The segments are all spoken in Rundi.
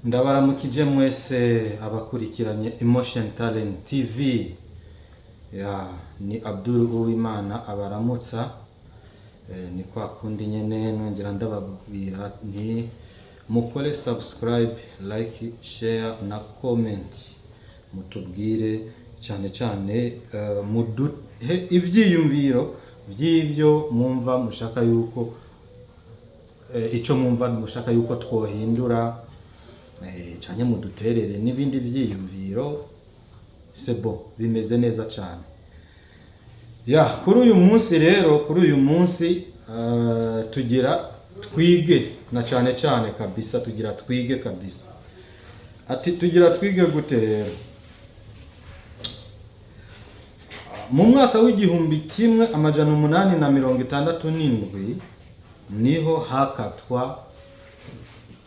Ndabaramukije mwese abakurikiranye Emotion Talent TV. Ya, ni Abdul Uwimana abaramutsa. Ni kwa kundi nyene nongera ndababwira nti mukore subscribe, like, share na comment, mutubwire cyane cyane, muduhe ivyiyumviro vy'ibyo mwumva mushaka yuko ico mwumva mushaka yuko twohindura, canke muduterere n'ibindi vyiyumviro. C'est bon, bimeze neza cyane. Ya, kuri uyu munsi rero, kuri uyu munsi tugira twige na cyane cyane kabisa, tugira twige kabisa. Ati tugira twige gute rero? Mu mwaka w'1867 niho hakatwa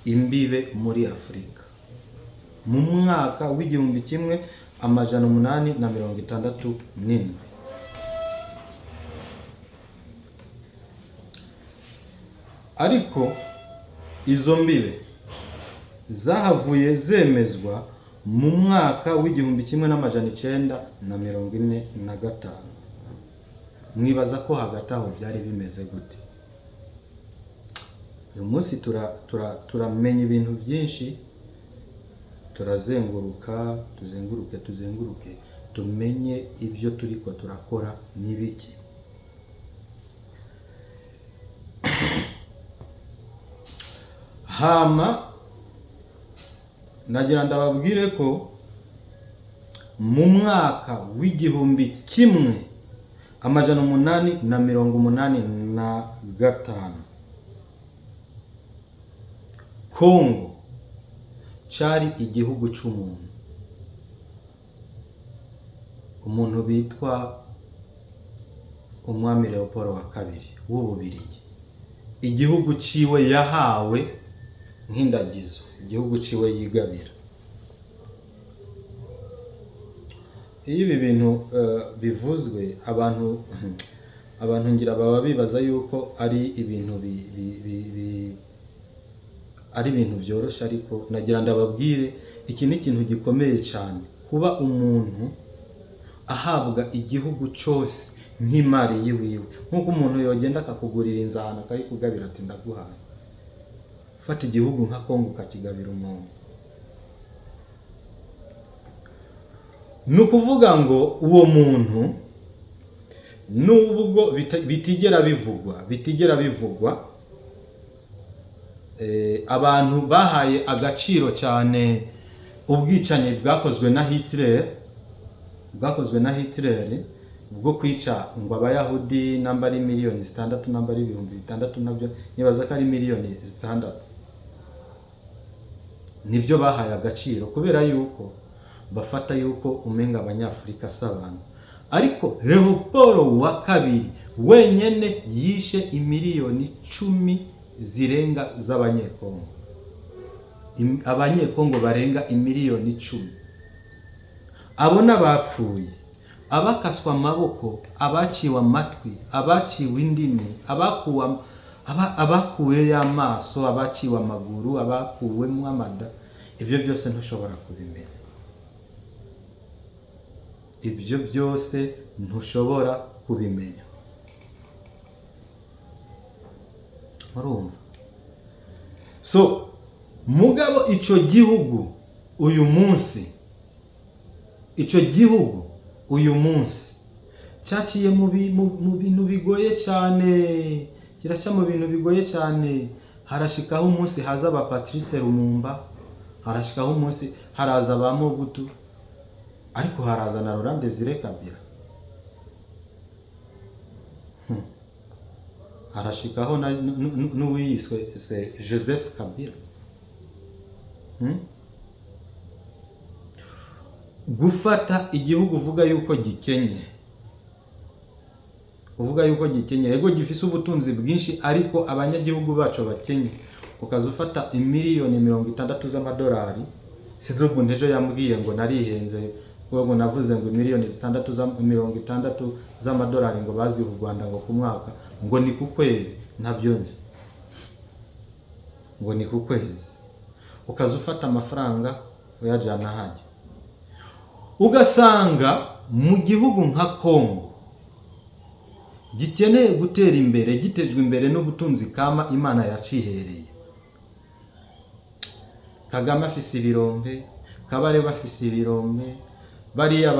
imbibe muri Afurika. Mu mwaka w'1867, ariko izo mbibe zahavuye zemezwa mu mwaka w'1945. Mwibaza ko hagati aho byari bimeze gute? Uyu munsi turamenya ibintu byinshi, turazenguruka, tuzenguruke, tuzenguruke, tumenye ibyo turiko turakora n'ibiki. Hama nagira ndababwire ko mu mwaka w'1885 Kongo cari igihugu c'umuntu, umuntu bitwa umwami Leopold wa kabiri w'Ububirigi. Igihugu ciwe yahawe nk'indagizo, igihugu ciwe yigabira. Iyo ibi bintu bivuzwe, abantu ngira baba bibaza yuko ari ibintu ari ibintu byoroshe, ariko nagira ndababwire iki ni ikintu gikomeye cyane, kuba umuntu ahabwa igihugu cyose nk'imari yiwiwe, nk'uko umuntu yogenda akakugurira inzu ahantu akayikugabira, ati ndaguhaye. Ufata igihugu nka Kongo ukakigabira umuntu, ni ukuvuga ngo uwo muntu nubwo bitigera bivugwa, bitigera bivugwa, abantu bahaye agaciro cyane ubwicanyi bwakozwe na Hitler, bwakozwe na Hitler bwo kwica ngo abayahudi namba ari miliyoni 6, namba ari 6000, nabyo nibaza ko ari miliyoni 6, nibyo bahaye agaciro kubera yuko bafata yuko umenga abanyafurika si abantu. Ariko Leopold wa kabiri wenyene yishe imiliyoni 10 zirenga z'abanyekongo. Abanyekongo barenga imiliyoni 10, abo n'abapfuye, abakaswe amaboko, abaciwe amatwi, abaciwe indimi, abakuweyo amaso, abaciwe amaguru, abakuwemo amada, ibyo byose ntushobora kubimenya, ibyo byose ntushobora kubimenya. Murumva? So mugabo ico gihugu uyu munsi, ico gihugu uyu munsi cyaciye mu bintu bigoye cyane, kiraca mu bintu bigoye cyane. Harashikaho umunsi haza ba Patrice Lumumba, harashikaho umunsi haraza ba Mobutu, ariko haraza na Laurent Desire Kabila. Harashikaho n'uwiyiswe se Joseph Kabila. Gufata igihugu uvuga yuko gikenye, uvuga yuko gikenye, yego gifise ubutunzi bwinshi ariko abanyagihugu bacu bakenye, ukaza ufata imiliyoni 60 z'amadolari. Sinzi ukuntu ejo yambwiye ngo narihenze, ngo navuze ngo imiliyoni 6 za 60 z'amadolari ngo baziha u Rwanda ngo ku mwaka, ngo ni ku kwezi, ntabyo nzi, ngo ni ku kwezi. Ukaza ufata amafaranga uyajyana hajya, ugasanga mu gihugu nka Kongo gikeneye gutera imbere, gitejwe imbere n'ubutunzi kama Imana yacihereye. Kagame afise ibirombe, Kabarebe afise ibirombe, bariya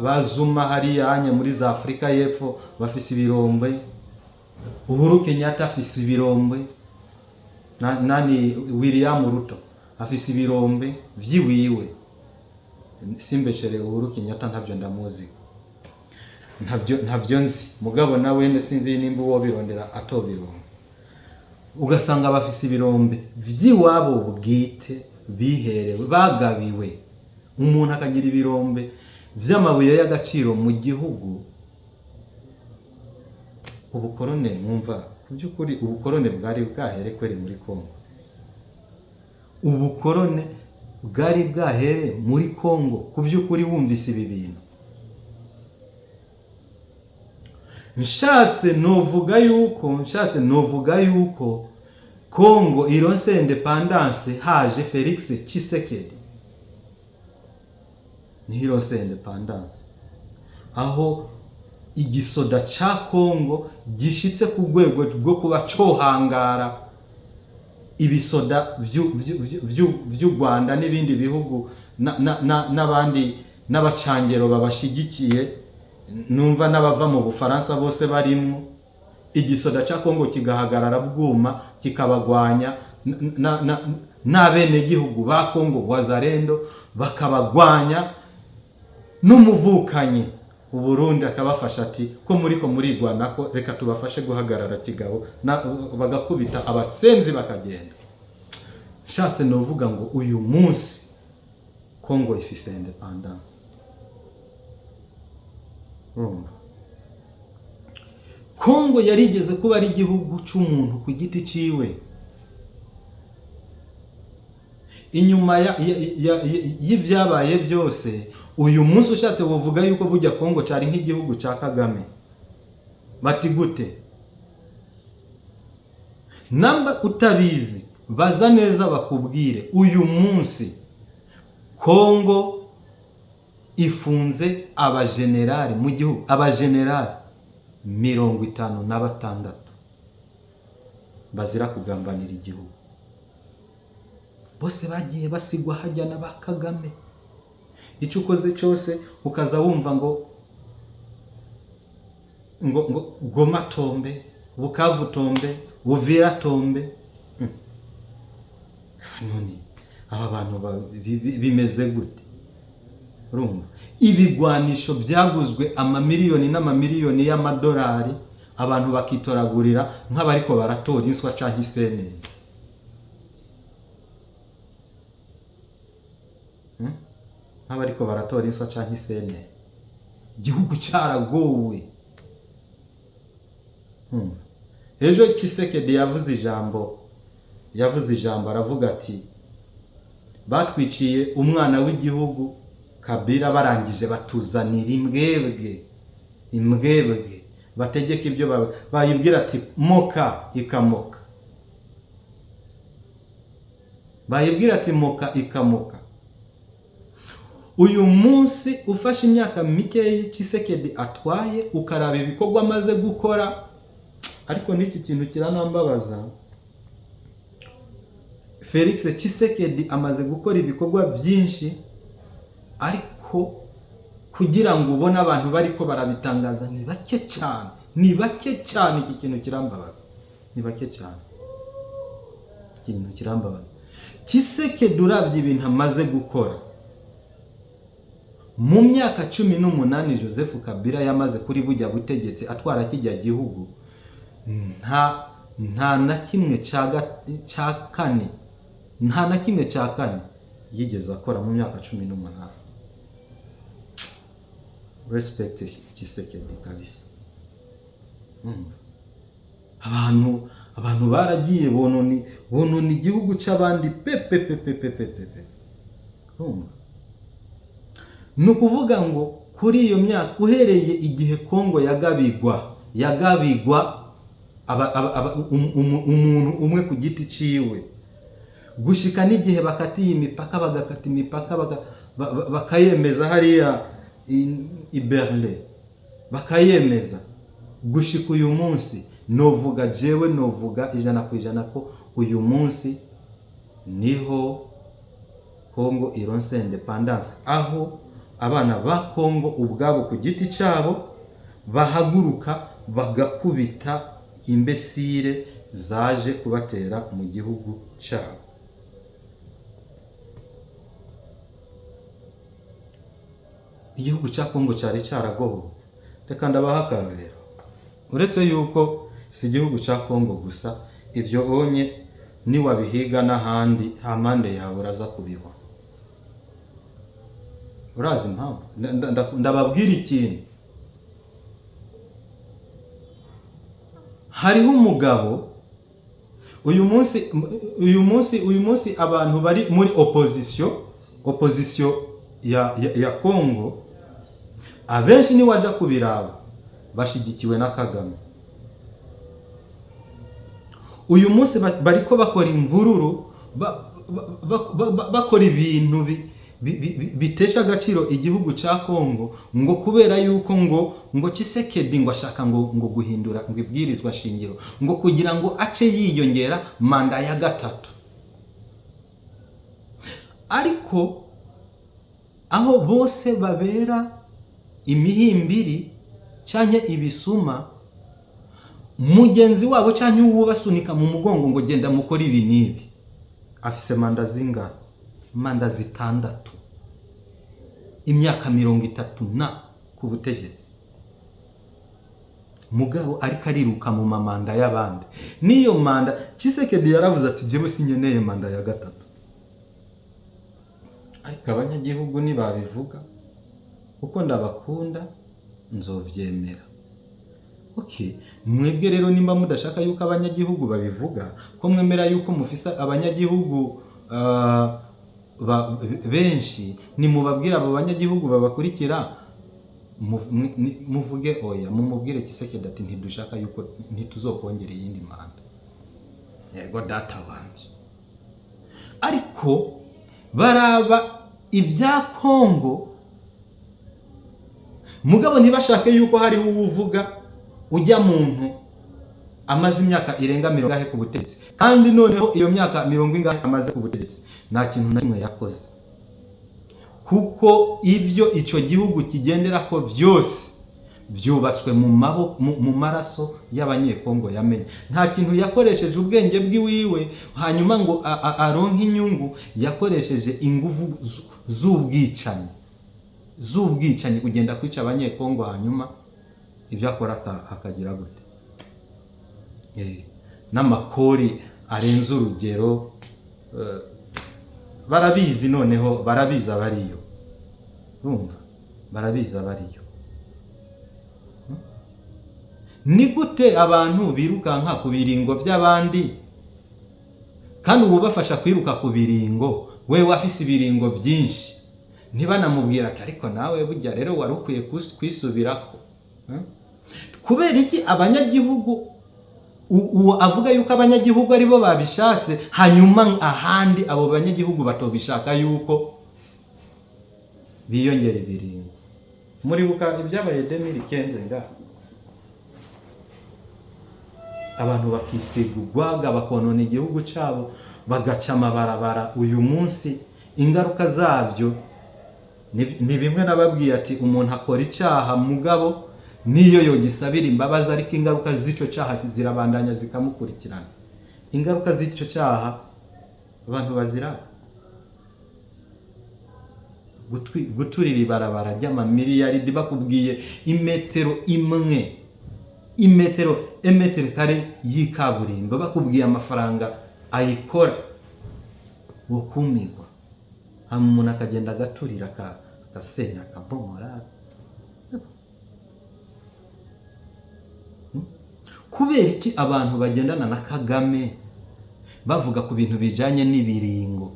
ba Zuma hariya hanye muri za Afurika y'Epfo bafise ibirombe, Uhuru Kenyatta afise ibirombe, nani, William Ruto afise ibirombe vyiwiwe. Simbeshere, Uhuru Kenyatta ntabyo ndamuzi, ntabyo nzi, mugabo nawe sinzi nimba uwo birondera atobirombe. Ugasanga bafise ibirombe vy'iwabo bwite biherewe, bagabiwe. Umuntu akagira ibirombe vy'amabuye y'agaciro mu gihugu. Ubukorone, mwumva, ku by'ukuri ubukorone bwari bwahere kweri muri Kongo. Ubukorone bwari bwahere muri Kongo ku by'ukuri. Wumvise ibi bintu, nshatse novuga yuko Kongo ironse indépendance haje Felix Tshisekedi, niho ironse indépendance, aho igisoda ca Kongo gishitse ku rwego rwo kuba cohangara ibisoda vy'u Rwanda n'ibindi bihugu n'abandi n'abacangero babashigikiye, numva n'abava mu Bufaransa bose barimwo. Igisoda ca Kongo kigahagarara bwuma, kikabagwanya n'abenegihugu ba Kongo Wazalendo bakabagwanya, n'umuvukanyi Uburundi akabafasha ati ko muriko murigwanako, reka tubafashe guhagarara kigabo, bagakubita abasenzi bakagenda. Nshatse novuga ngo uyu munsi Kongo ifise indépendance. Urumva, Kongo yarigeze kuba ari igihugu c'umuntu ku giti ciwe. Inyuma y'ivyabaye byose, uyu munsi ushatse wovuga yuko burya Kongo cari nk'igihugu ca Kagame. Bati gute? Namba utabizi, baza neza bakubwire. Uyu munsi Kongo ifunze abajenerali mu gihugu, abajenerali 56 bazira kugambanira igihugu. Bose bagiye basigwa hajya na ba Kagame. Icyo ukoze cyose ukaza wumva ngo Goma tombe, Bukavu tombe, Uvira tombe. None aba bantu bimeze gute? Urumva, ibigwanisho byaguzwe amamiliyoni n'amamiliyoni y'amadolari, abantu bakitoragurira nk'abariko baratora inswa canke isenene. Nk'abariko baratora inswa canke isenene. Igihugu cyaragowe. Ejo Tshisekedi yavuze ijambo, aravuga ati batwiciye umwana w'igihugu Kabila, barangije batuzanira imbwebwe, imbwebwe bategeka ibyo bayibwira ati moka ikamoka, bayibwira ati moka ikamoka. Uyu munsi ufashe imyaka mike Tshisekedi atwaye, ukaraba ibikorwa amaze gukora, ariko n'iki kintu kiranambabaza. Felix Tshisekedi amaze gukora ibikorwa byinshi, ariko kugira ngo ubone abantu bariko barabitangaza ni bake cyane, ni bake cyane. Iki kintu kirambabaza, ni bake cyane. Ikintu kirambabaza, Tshisekedi urabye ibintu amaze gukora mu myaka 18 Joseph Kabila yamaze kuri bujya butegetsi atwara kijya gihugu, nta na kimwe cya kane, nta na kimwe cya kane yigeze akora mu myaka 18. Respect Tshisekedi kabisa. Abantu baragiye bonona igihugu cy'abandi pe pe pe pe pe pe pe pe. Urumva, ni ukuvuga ngo kuri iyo myaka, uhereye igihe Kongo yagabigwa umuntu umwe ku giti ciwe. Gushika n'igihe bakatiye imipaka, bagakata imipaka, bakayemeza hariya i Berlin, bakayemeza. Gushika uyu munsi novuga, jewe novuga 100% ko uyu munsi niho Kongo ironse indépendance, aho abana ba Kongo ubwabo ku giti cyabo bahaguruka bagakubita imbesire zaje kubatera mu gihugu cyabo. Igihugu cya Kongo cyari cyaragowe. Reka ndabaha akarorero, uretse yuko si igihugu cya Kongo gusa, ibyo onye niwabihiga n'ahandi hampande yawe uraza kubibona. Urazi impamvu? Ndababwira ikintu. Hariho umugabo uyu munsi abantu bari muri opposition ya Kongo, abenshi niwajya kubiraba bashyigikiwe na Kagame. Uyu munsi bariko bakora imvururu, bakora ibintu bitesha agaciro igihugu cya Kongo, ngo kubera yuko ngo Tshisekedi ngo ashaka ngo guhindura ngo ibwirizwa shingiro, ngo kugira ngo ace yiyongera manda ya gatatu. Ariko aho bose babera imihimbiri canke ibisuma, mugenzi wabo canke uwubasunika mu mugongo ngo genda mukore ibi n'ibi, afise manda zingana? Manda zitandatu, imyaka 30 na ku butegetsi. Mugabo ariko ariruka mu mamanda y'abandi. N'iyo manda, Tshisekedi yaravuze ati: "Jewe sinkeneye manda ya gatatu." Ariko abanyagihugu nibabivuga, kuko ndabakunda, nzovyemera. Okay, mwebwe rero nimba mudashaka yuko abanyagihugu babivuga, ko mwemera yuko mufise abanyagihugu benshi, nimubabwira abo banyagihugu babakurikira, muvuge oya, mumubwire Tshisekedi ati: "Ntidushaka yuko, ntituzokongera iyindi manda." Yego data wanje. Ariko baraba ibya Kongo, mugabo ntibashake yuko hariho uwuvuga ujya muntu amaze imyaka irenga mirongo ingahe ku butegetsi, kandi noneho iyo myaka mirongo ingahe amaze ku butegetsi nta kintu na kimwe yakoze, kuko ibyo icyo gihugu kigendera ko byose byubatswe mu maboko, mu maraso y'Abanyekongo yamenye. Nta kintu yakoresheje ubwenge bw'iwiwe hanyuma ngo aronke inyungu. Yakoresheje ingufu z'ubwicanyi kugenda kwica Abanyekongo, hanyuma ibyo akora akagira gute? N'amakori arenze urugero, barabizi. Noneho barabizi abariyo, urumva, barabizi abariyo. Ni gute abantu birukanka ku biringo by'abandi, kandi ubu bafasha kwiruka ku biringo, we wafise ibiringo byinshi, ntibanamubwira ati: "Ariko nawe burya rero wari ukwiye kwisubirako"? Kubera iki abanyagihugu, uwo avuga yuko abanyagihugu aribo babishatse, hanyuma ahandi abo banyagihugu batobishaka yuko biyongera ibiringo? Muribuka ibyabaye 2015 ngaha, abantu bakisiga urwaga, bakonona igihugu cyabo, bagaca amabarabara. Uyu munsi ingaruka zabyo ni bimwe nababwiye ati umuntu akora icyaha, mugabo niyo yogisabira imbabazi, ariko ingaruka z'icyo cyaha zirabandanya zikamukurikirana. Ingaruka z'icyo cyaha abantu bazira guturira ibarabara ry'amamiliyaridi, bakubwiye imetero imwe, imetero emetero kare y'ikaburimbo, bakubwiye amafaranga ayikora, wo kumirwa. Hanyuma umuntu akagenda agaturira, agasenya, akabomora. Kubera iki abantu bagendana na Kagame bavuga ku bintu bijanye n'ibiringo?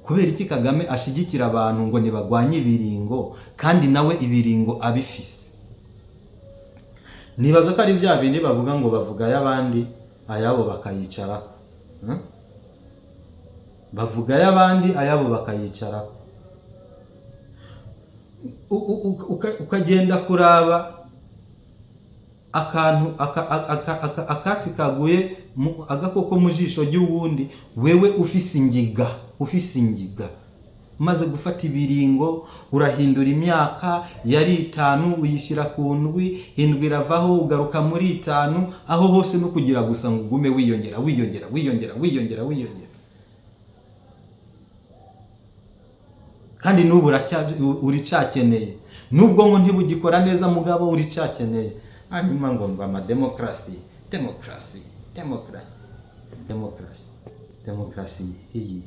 Kubera iki Kagame ashigikira abantu ngo ntibagwanye ibiringo, kandi nawe ibiringo abifise? Nibaza ko ari bya bindi bavuga ngo bavuga ay'abandi, ayabo bakayicarako. Hmm? Bavuga ay'abandi, ayabo bakayicarako. Ukagenda kuraba akantu akatsi kaguye agakoko mu jisho ry'uwundi, wewe ufise ingiga, ufise ingiga, umaze gufata ibiringo, urahindura imyaka yari 5 uyishyira ku 7, 7 iravaho ugaruka muri 5. Aho hose no kugira gusa ngo ugume wiyongera, wiyongera, wiyongera, wiyongera, wiyongera. Kandi n'ubu uricakeneye, n'ubwonko ntibugikora neza, mugabo uricakeneye. Hanyuma ngo amademokarasi, demokarasi, demokarasi, demokarasi, demokarasi, iyi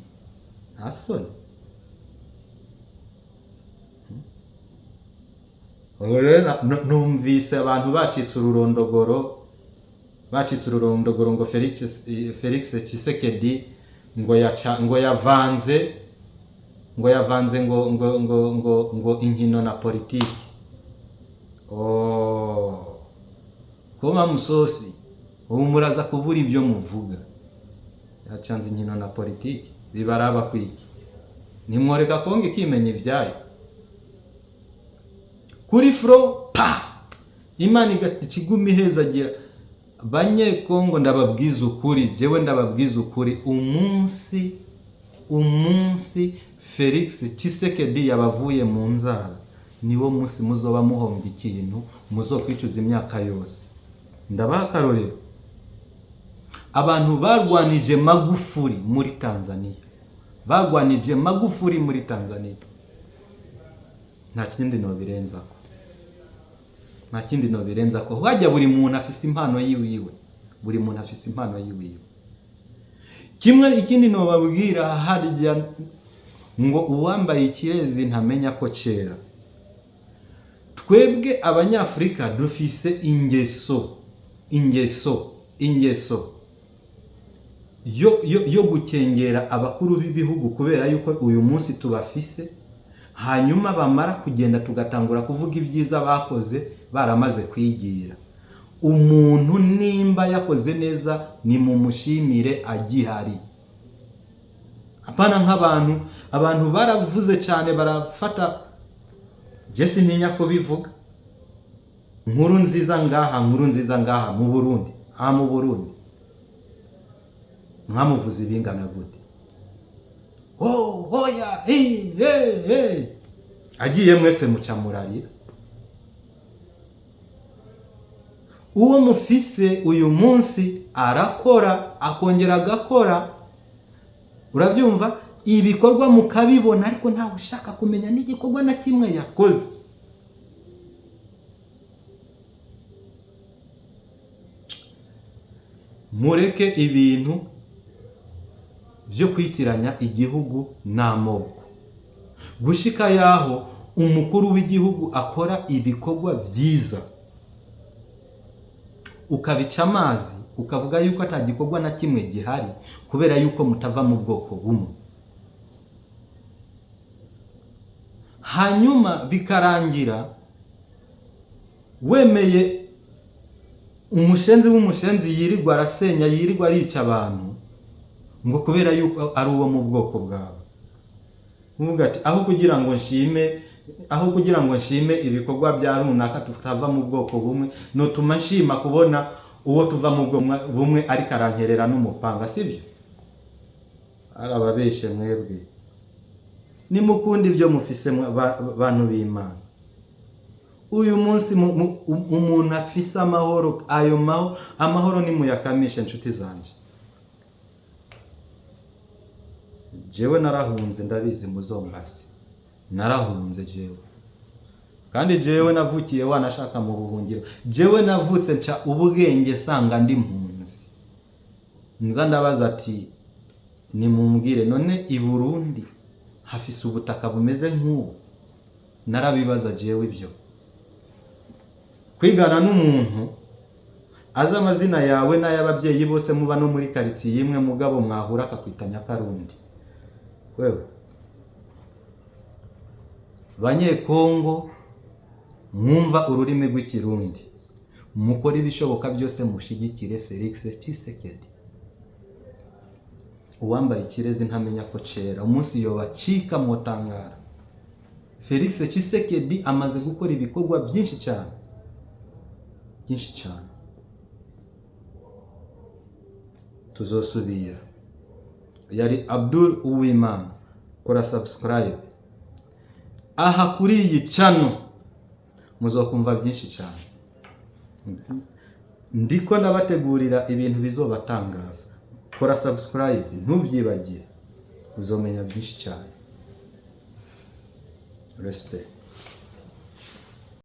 nta soni. Ubu rero numvise abantu bacitse ururondogoro, bacitse ururondogoro ngo Felix Tshisekedi ngo yaca, ngo yavanze, ngo yavanze ngo, ngo, ngo, ngo, ngo inkino na politiki. Oh, koma musosi, ubu muraza kubura ibyo muvuga. Yacanze inkino na politiki, bibaraba kwiki? Nimworeka Kongo ikimenya ibyayo. Kuri fro pa Imana ikiguma ihezagira Banyekongo. Ndababwiza ukuri, jewe ndababwiza ukuri, umunsi Felix Tshisekedi yabavuye mu nzara, niwo munsi muzoba muhombye ikintu muzokwicuza imyaka yose. Ndabaha akarorero: abantu barwanije Magufuli muri Tanzania, barwanije Magufuli muri Tanzania, nta kindi nobirenzako, nta kindi nobirenzako. Wajya buri muntu afise impano yiwiwe, buri muntu afise impano yiwiwe. Kimwe ikindi nobabwira, harya ngo uwambaye ikirezi ntamenya ko cera. Twebwe Abanyafurika dufise ingeso, ingeso, ingeso yo gukengera abakuru b'ibihugu, kubera yuko uyu munsi tubafise, hanyuma bamara kugenda tugatangura kuvuga ibyiza bakoze baramaze kwigira. Umuntu nimba yakoze neza nimumushimire agihari, apana nk'abantu. Abantu baravuze cyane, barafata. Je sintinya kubivuga, nkuru nziza ngaha, nkuru nziza ngaha mu Burundi, aha mu Burundi mwamuvuze ibingana gute? Oh, oya, hey, hey, hey. Agiye mwese muca murarira. Uwo mufise uyu munsi arakora, akongera agakora, urabyumva, ibikorwa mukabibona, ariko ntawe ushaka kumenya n'igikorwa na kimwe yakoze. Mureke ibintu byo kwitiranya igihugu n'amoko, gushika yaho umukuru w'igihugu akora ibikorwa byiza ukabica amazi, ukavuga yuko atagikorwa na kimwe gihari kubera yuko mutava mu bwoko bumwe, hanyuma bikarangira wemeye umushenzi w'umushenzi yirirwa arasenya, yirirwa arica abantu, ngo kubera yuko ari uwo mu bwoko bwawe. Uvuga ati aho kugira ngo nshime, aho kugira ngo nshime ibikorwa bya runaka tutava mu bwoko bumwe, notuma nshima kubona uwo tuva mu bwoko bumwe ariko arankerera n'umupanga, sibyo? Arababeshe mwebwe, nimukunda ibyo mufise bantu b'Imana. Uyu munsi umuntu afise amahoro, ayo amahoro nimuyakamishe nshuti zanje. Jewe narahunze, ndabizi muzombaze, narahunze jewe, kandi jewe navukiye wanashaka mu buhungiro. Jewe navutse nca ubwenge sanga ndi mpunzi, nza ndabaza ati nimumbwire, none i Burundi hafise ubutaka bumeze nk'ubu? Narabibaza jewe ibyo. Kwigana n'umuntu azi amazina yawe n'ay'ababyeyi bose, muba no muri karitsiye imwe, mugabo mwahura akakwita Nyakarundi. Wewe Banyekongo mwumva ururimi rw'Ikirundi, mukore ibishoboka byose mushigikire Felix Tshisekedi. Uwambaye ikirezi ntamenya ko cera. Umunsi yobacika mwotangara. Felix Tshisekedi amaze gukora ibikorwa byinshi cyane, byinshi cyane. Tuzosubira. Yari Abdul Uwimana. Kora subscribe aha kuri iyi channel, muzokumva byinshi cyane. Ndiko ndabategurira ibintu bizobatangaza. Kora subscribe, ntubyibagire, uzomenya byinshi cyane. Respect.